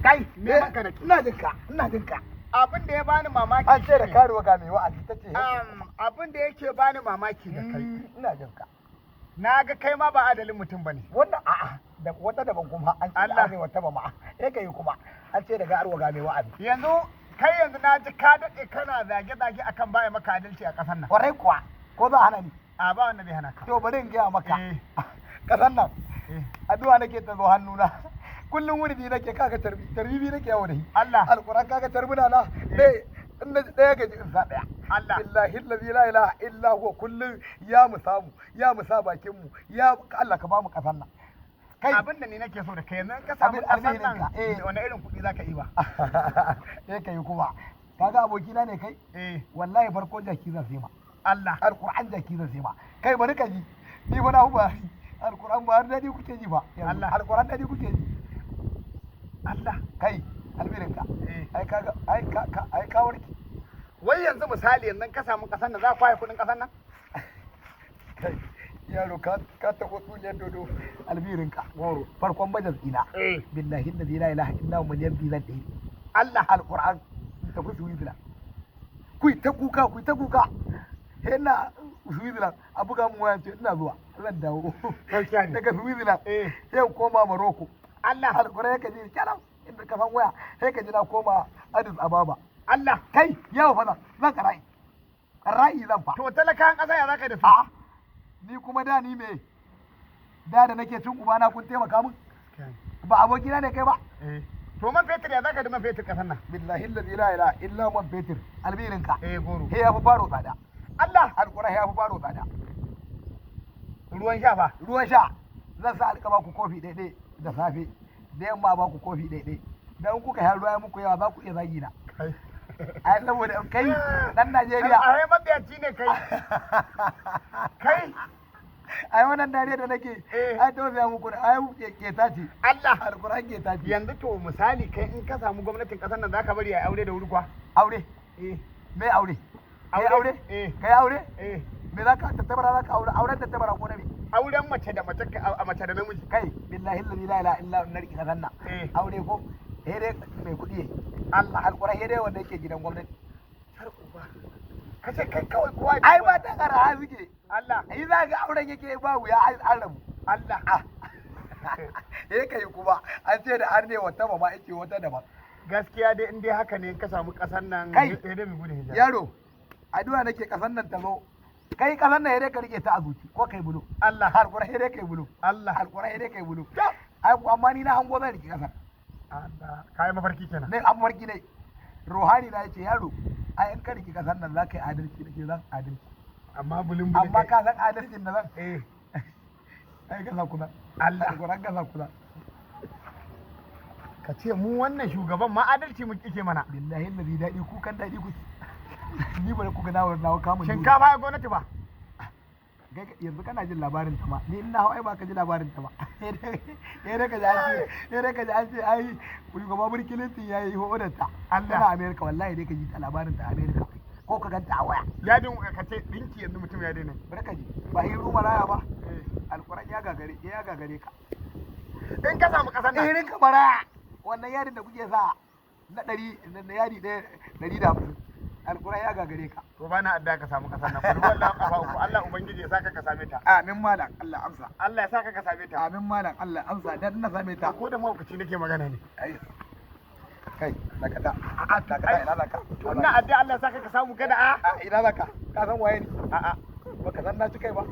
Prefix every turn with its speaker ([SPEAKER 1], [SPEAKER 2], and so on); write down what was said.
[SPEAKER 1] Kai, neman ka nake.
[SPEAKER 2] Ina jin ka, ina jin ka.
[SPEAKER 1] Abin da ya bani mamaki
[SPEAKER 2] An ce da
[SPEAKER 1] shine,
[SPEAKER 2] karuwa ga mai wa'azi ta ce.
[SPEAKER 1] Abin da yake bani mamaki da kai,
[SPEAKER 2] Ina jin ka.
[SPEAKER 1] na ga kai ma ba adalin mutum bane.
[SPEAKER 2] Wannan a'a, da wata daban kuma an ce da
[SPEAKER 1] Allah.
[SPEAKER 2] arewa ta ba ma. Eh, kai kuma an ce daga arwa ga mai wa'azi.
[SPEAKER 1] Yanzu kai, yanzu na ji ka daɗe kana zage-zage akan baya maka adalci a ƙasar nan.
[SPEAKER 2] Kwarai kuwa, ko za a hana ni?
[SPEAKER 1] A, ba wanda zai hana ka.
[SPEAKER 2] To, bari in gaya maka.
[SPEAKER 1] Eh.
[SPEAKER 2] Kasan nan
[SPEAKER 1] Eh.
[SPEAKER 2] addu'a nake ta zo hannuna. Kullum wurdi nake, kaga tarbi, tarbi biyu nake yawo da shi.
[SPEAKER 1] Allah.
[SPEAKER 2] Alquran, kaga tarbuna na dai in na ɗaya gaji in sa ɗaya.
[SPEAKER 1] Allah.
[SPEAKER 2] Billahi allazi la ilaha illa huwa, kullum ya mu samu, ya mu sa bakin mu, ya Allah ka ba mu kasan nan. Kai.
[SPEAKER 1] Abin da ni nake so da kai yanzu, in ka samu
[SPEAKER 2] Abin
[SPEAKER 1] ƙasar nan,
[SPEAKER 2] alherin ka, eh.
[SPEAKER 1] wani irin kuɗi zaka yi ba?
[SPEAKER 2] Eh, kai kuma kaga abokina ne kai.
[SPEAKER 1] Eh.
[SPEAKER 2] Wallahi farko jaki zan sai ma.
[SPEAKER 1] Allah.
[SPEAKER 2] Alquran, jaki zan sai ma. Kai, bari ka ji, ni fa na huba alquran ba har dadi kuke ji ba yanzu.
[SPEAKER 1] Allah.
[SPEAKER 2] Alquran, dadi kuke ji.
[SPEAKER 1] Allah.
[SPEAKER 2] Kai, albirinka.
[SPEAKER 1] Eh.
[SPEAKER 2] Ai kaga ai ka ai ka warke.
[SPEAKER 1] Wai yanzu misali, yanzu in ka samu ƙasar nan, za ka kwaye kuɗin ƙasar nan?
[SPEAKER 2] Kai yaro, ka taɓa tsuliyar dodo. Albirinka.
[SPEAKER 1] Goro.
[SPEAKER 2] Farkon bajet ina,
[SPEAKER 1] Eh.
[SPEAKER 2] billahi allazi la ilaha illa huwa, miliyan 2 zan ɗaya.
[SPEAKER 1] Allah.
[SPEAKER 2] Alquran, in tafi Switzerland, ku yi ta kuka, ku yi ta kuka. He ina Switzerland a buga mu waya, ce ina zuwa, zan dawo.
[SPEAKER 1] Gaskiya ne.
[SPEAKER 2] Daga Switzerland
[SPEAKER 1] Eh.
[SPEAKER 2] sai in koma Morocco.
[SPEAKER 1] Allah.
[SPEAKER 2] Alquran, ka ji kyalam inda ka san waya, sai ka ji na koma Addis Ababa.
[SPEAKER 1] Allah.
[SPEAKER 2] Kai, yawo fa zan karai karai zan fa.
[SPEAKER 1] To, talakawan ƙasa ya zaka yi da su?
[SPEAKER 2] A'a, ni kuma da ni me da nake cin ubana, kun taimaka min? Ba abokina ne kai ba?
[SPEAKER 1] Eh. To, man fetur ya zaka yi da man fetur ƙasar nan?
[SPEAKER 2] Billahi allazi la ilaha illa man fetur, albirinka.
[SPEAKER 1] Eh, goro.
[SPEAKER 2] He ya fi baro tsada.
[SPEAKER 1] Allah.
[SPEAKER 2] Alquran, ya fi baro tsada.
[SPEAKER 1] Ruwan sha fa?
[SPEAKER 2] Ruwan sha zan sa alƙa baku kofi ɗaiɗai da safe, da yamma ba ku kofi ɗaiɗai, dan in kuka sha ruwa ya muku yawa, za ku iya zagi na.
[SPEAKER 1] Kai.
[SPEAKER 2] Ai saboda kai dan Najeriya.
[SPEAKER 1] Ai mabiyaci ne kai. Kai.
[SPEAKER 2] Ai wannan dariya da nake,
[SPEAKER 1] Eh.
[SPEAKER 2] ai tausaya muku ne, ai keta ce.
[SPEAKER 1] Allah.
[SPEAKER 2] Alquran, keta ce.
[SPEAKER 1] Yanzu to misali, kai in ka samu gwamnatin ƙasar nan, zaka bari a aure da wuri kuwa?
[SPEAKER 2] Aure?
[SPEAKER 1] Eh.
[SPEAKER 2] Me aure? Kai
[SPEAKER 1] Aure?
[SPEAKER 2] aure?
[SPEAKER 1] Eh.
[SPEAKER 2] Kai aure?
[SPEAKER 1] Eh.
[SPEAKER 2] Me zaka tattabara, zaka aure, auren tattabara ko na me?
[SPEAKER 1] Auren mace da mace, a mace da namiji.
[SPEAKER 2] Kai, billahi allazi la ilaha illa huwa, narki kasan nan.
[SPEAKER 1] Eh.
[SPEAKER 2] Aure ko eh dai mai kuɗi yayi.
[SPEAKER 1] Allah.
[SPEAKER 2] Alquran, eh dai wanda yake gidan gwamnati.
[SPEAKER 1] Har uba. Kace kai kawai kowa ya
[SPEAKER 2] Ai ba ta kara suke.
[SPEAKER 1] Allah.
[SPEAKER 2] Ai za ga auren yake ba wuya, ai an rabu.
[SPEAKER 1] Allah.
[SPEAKER 2] Ah. Eh, kai kuma an ce da arne wata ba ma yake wata daban.
[SPEAKER 1] Gaskiya dai, in dai haka ne, in ka samu ƙasar nan,
[SPEAKER 2] Kai.
[SPEAKER 1] sai dai mu gudu hijira.
[SPEAKER 2] Yaro, addu'a nake kasan nan ta zo. Kai, kasan nan dai ka rike ta a zuci ko kai bulo.
[SPEAKER 1] Allah.
[SPEAKER 2] Alquran, dai kai bulo.
[SPEAKER 1] Allah.
[SPEAKER 2] Alquran, dai kai bulo. Ai amma ni na hango zan rike kasar.
[SPEAKER 1] Allah. Kai mafarki kenan.
[SPEAKER 2] Ne an mafarki ne. Ruhani na yace, yaro, ai in ka rike kasan nan za ka yi adalci. Nake zan adalci.
[SPEAKER 1] Amma bulun bulun.
[SPEAKER 2] Amma ka san adalcin da zan
[SPEAKER 1] Eh.
[SPEAKER 2] ai kasa kula.
[SPEAKER 1] Allah.
[SPEAKER 2] Alquran, kasa kula.
[SPEAKER 1] Ka ce mu wannan shugaban ma adalci mu kike mana.
[SPEAKER 2] Billahi allazi, daɗi kukan daɗi kuke. Ni bari kuka dawo nawo kamun dole.
[SPEAKER 1] Shinkafa ya gwamnati ba.
[SPEAKER 2] Kai yanzu kana jin labarin ta ma, ni ina hau ai ba ka ji labarin ta ba. Sai dai ka ji an ce, sai dai ka ji an ce ai shugaba Bill Clinton ya yi hodar ta.
[SPEAKER 1] Allah.
[SPEAKER 2] Tana America, wallahi dai ka ji ta labarin ta America ko ka ganta a waya.
[SPEAKER 1] Yadin ka ce dinki yanzu mutum ya daina.
[SPEAKER 2] Bari ka ji, ba hiru maraya ba.
[SPEAKER 1] Eh.
[SPEAKER 2] Alquran, ya gagare ka.
[SPEAKER 1] In ka samu ƙasar nan.
[SPEAKER 2] Irin ka maraya, wannan yadin da kuke sa na 100 na yadi ɗaya 150, alquran ya gagare ka.
[SPEAKER 1] To, bana adda ka samu ƙasar nan. Kullu wallahu kafa uku. Allah ubangiji ya saka ka same ta.
[SPEAKER 2] Amin malam, Allah amsa.
[SPEAKER 1] Allah ya saka ka same ta.
[SPEAKER 2] Amin malam, Allah amsa, dan na same ta.
[SPEAKER 1] Ko da mahaukaci nake magana ne.
[SPEAKER 2] Ai kai, dakata. A'a, dakata, ina zaka?
[SPEAKER 1] To, ina adda Allah ya saka ka samu kada a.
[SPEAKER 2] A ina zaka? Ka san waye ni?
[SPEAKER 1] A'a.
[SPEAKER 2] Baka san na ci kai ba.